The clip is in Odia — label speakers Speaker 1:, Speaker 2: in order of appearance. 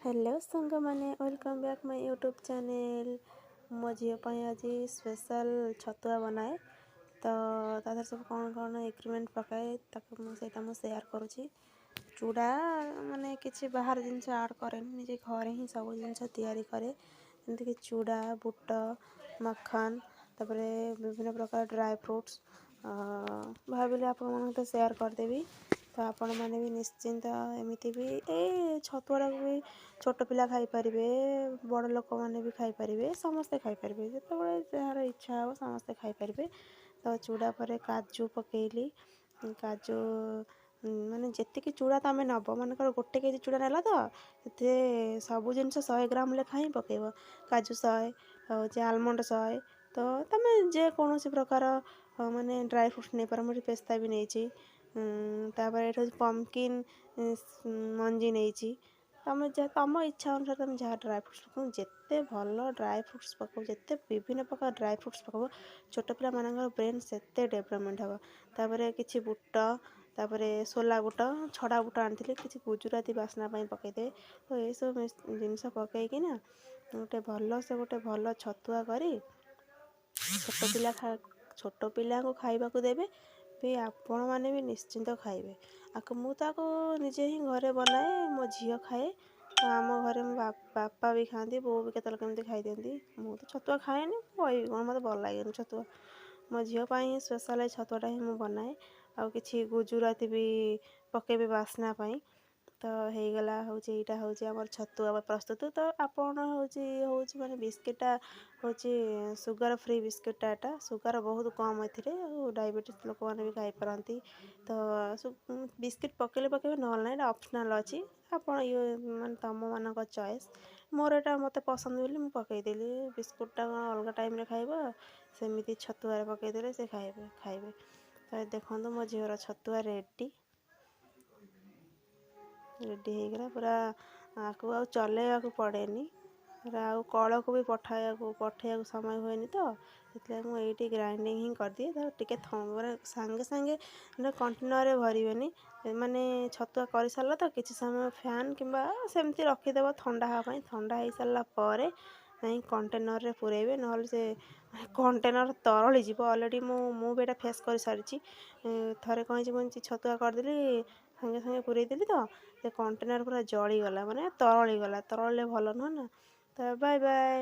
Speaker 1: ହ୍ୟାଲୋ ସାଙ୍ଗମାନେ, welcome back my YouTube channel। ମୋ ଝିଅ ପାଇଁ ଆଜି ସ୍ପେଶାଲ୍ ଛତୁଆ ବନାଏ, ତ ତା ଦେହରେ ସବୁ କ'ଣ କ'ଣ ଇନଗ୍ରିଡ଼ିଏଣ୍ଟ ପକାଏ, ତାକୁ ମୁଁ ସେଇଟା ମୁଁ ସେୟାର କରୁଛି। ଚୁଡ଼ା, ମାନେ କିଛି ବାହାର ଜିନିଷ ଆଡ଼୍ କରେନି, ନିଜେ ଘରେ ହିଁ ସବୁ ଜିନିଷ ତିଆରି କରେ, ଯେମିତିକି ଚୁଡ଼ା, ବୁଟ, ମଖନ, ତାପରେ ବିଭିନ୍ନ ପ୍ରକାର ଡ୍ରାଏ ଫ୍ରୁଟ୍ସ। ଭାବିଲି ଆପଣମାନଙ୍କ ସହିତ ସେୟାର କରିଦେବି, ତ ଆପଣମାନେ ବି ନିଶ୍ଚିନ୍ତ ଏମିତି ବି ଏଇ ଛତୁଆଟାକୁ ବି ଛୋଟ ପିଲା ଖାଇପାରିବେ, ବଡ଼ ଲୋକମାନେ ବି ଖାଇପାରିବେ, ସମସ୍ତେ ଖାଇପାରିବେ। ଯେତେବେଳେ ଯାହାର ଇଚ୍ଛା ହେବ, ସମସ୍ତେ ଖାଇପାରିବେ। ତ ଚୁଡ଼ା ପରେ କାଜୁ ପକାଇଲି। କାଜୁ ମାନେ ଯେତିକି ଚୁଡ଼ା ତୁମେ ନେବ, ମନେକର 1 କେଜି ଚୁଡ଼ା ନେଲା, ତ ସେଥିରେ ସବୁ ଜିନିଷ 100 ଗ୍ରାମ ଲେଖା ହିଁ ପକାଇବ। କାଜୁ 100, ହେଉଛି ଆଲମଣ୍ଡ 100, ତ ତୁମେ ଯେକୌଣସି ପ୍ରକାର ମାନେ ଡ୍ରାଏ ଫ୍ରୁଟ୍ସ ନେଇପାର। ମୁଁ ଏଠି ପେସ୍ତା ବି ନେଇଛି। ତାପରେ ଏଠି ହେଉଛି ପମ୍ପକିନ୍ ମଞ୍ଜି ନେଇଛି। ତମେ ଯାହା ତୁମ ଇଚ୍ଛା ଅନୁସାରେ ତୁମେ ଯାହା ଡ୍ରାଏ ଫ୍ରୁଟ୍ସ ପକାଅ। ଯେତେ ଭଲ ଡ୍ରାଏ ଫ୍ରୁଟ୍ସ ପକାଇବ, ଯେତେ ବିଭିନ୍ନ ପ୍ରକାର ଡ୍ରାଏ ଫ୍ରୁଟ୍ସ ପକାଇବ, ଛୋଟ ପିଲାମାନଙ୍କର ବ୍ରେନ୍ ସେତେ ଡେଭଲପମେଣ୍ଟ ହେବ। ତାପରେ କିଛି ବୁଟ, ତାପରେ ସୋଲା ବୁଟ, ଛଡ଼ା ବୁଟ ଆଣିଥିଲି, କିଛି ଗୁଜୁରାତି ବାସ୍ନା ପାଇଁ ପକାଇଦେବେ। ତ ଏସବୁ ଜିନିଷ ପକାଇକିନା ଗୋଟେ ଭଲ ସେ ଗୋଟେ ଭଲ ଛତୁଆ କରି ଛୋଟ ପିଲାଙ୍କୁ ଖାଇବାକୁ ଦେବେ ବି, ଆପଣମାନେ ବି ନିଶ୍ଚିନ୍ତ ଖାଇବେ। ଆକୁ ମୁଁ ତାକୁ ନିଜେ ହିଁ ଘରେ ବନାଏ, ମୋ ଝିଅ ଖାଏ। ତ ଆମ ଘରେ ମୋ ବାପା ବି ଖାଆନ୍ତି, ବୋଉ ବି କେତେବେଳେ କେମିତି ଖାଇଦିଅନ୍ତି। ମୁଁ ତ ଛତୁଆ ଖାଏନି, କହିବି କ'ଣ, ମୋତେ ଭଲ ଲାଗେନି ଛତୁଆ। ମୋ ଝିଅ ପାଇଁ ହିଁ ସ୍ପେଶାଲ୍ ଏ ଛତୁଆଟା ହିଁ ମୁଁ ବନାଏ। ଆଉ କିଛି ଗୁଜୁରାତି ବି ପକାଇବେ ବାସ୍ନା ପାଇଁ। ତ ହେଇଗଲା, ହେଉଛି ଏଇଟା ହେଉଛି ଆମର ଛତୁଆ ପ୍ରସ୍ତୁତ। ତ ଆପଣ ହେଉଛି ହେଉଛି ମାନେ ବିସ୍କିଟ୍ଟା ହେଉଛି ସୁଗାର ଫ୍ରି ବିସ୍କିଟ୍ଟା। ଏଇଟା ସୁଗାର ବହୁତ କମ୍ ଏଥିରେ, ଆଉ ଡାଇବେଟିସ୍ ଲୋକମାନେ ବି ଖାଇପାରନ୍ତି। ତ ବିସ୍କିଟ୍ ପକାଇଲେ ପକାଇବେ, ନହେଲେ ନାହିଁ, ଏଇଟା ଅପସନାଲ୍ ଅଛି। ଆପଣ ଇଏ ମାନେ ତୁମମାନଙ୍କ ଚଏସ୍। ମୋର ଏଇଟା ମୋତେ ପସନ୍ଦ ବୋଲି ମୁଁ ପକାଇଦେଲି। ବିସ୍କୁଟ୍ଟା କ'ଣ ଅଲଗା ଟାଇମ୍ରେ ଖାଇବ, ସେମିତି ଛତୁଆରେ ପକାଇଦେଲେ ସେ ଖାଇବେ ଖାଇବେ। ତ ଦେଖନ୍ତୁ, ମୋ ଝିଅର ଛତୁଆ ରେଡ଼ି ରେଡ଼ି ହେଇଗଲା ପୁରା। ଆକୁ ଆଉ ଚଲେଇବାକୁ ପଡ଼େନି, ଆଉ କଳକୁ ବି ପଠାଇବାକୁ ପଠେଇବାକୁ ସମୟ ହୁଏନି। ତ ସେଥିଲାଗି ମୁଁ ଏଇଠି ଗ୍ରାଇଣ୍ଡିଙ୍ଗ ହିଁ କରିଦିଏ। ତ ଟିକେ ମାନେ ସାଙ୍ଗେ ସାଙ୍ଗେ କଣ୍ଟେନରରେ ଭରିବେନି। ମାନେ ଛତୁଆ କରିସାରିଲା ତ କିଛି ସମୟ ଫ୍ୟାନ୍ କିମ୍ବା ସେମିତି ରଖିଦେବ ଥଣ୍ଡା ହେବା ପାଇଁ। ଥଣ୍ଡା ହେଇସାରିଲା ପରେ ଯାଇ କଣ୍ଟେନରରେ ପୂରେଇବେ, ନହେଲେ ସେ କଣ୍ଟେନର ତରଳି ଯିବ। ଅଲରେଡ଼ି ମୁଁ ମୁଁ ବି ଏଇଟା ଫେସ୍ କରିସାରିଛି। ଥରେ କ'ଣ ହେଇଛି, ମୁଁ ଛତୁଆ କରିଦେଲି, ସାଙ୍ଗେ ସାଙ୍ଗେ ପୂରେଇଦେଲି, ତ ସେ କଣ୍ଟେନର ପୁରା ଜଳିଗଲା, ମାନେ ତରଳିଗଲା। ତରଳିଲେ ଭଲ ନୁହଁ ନା। ତ ବାଏ ବାଏ।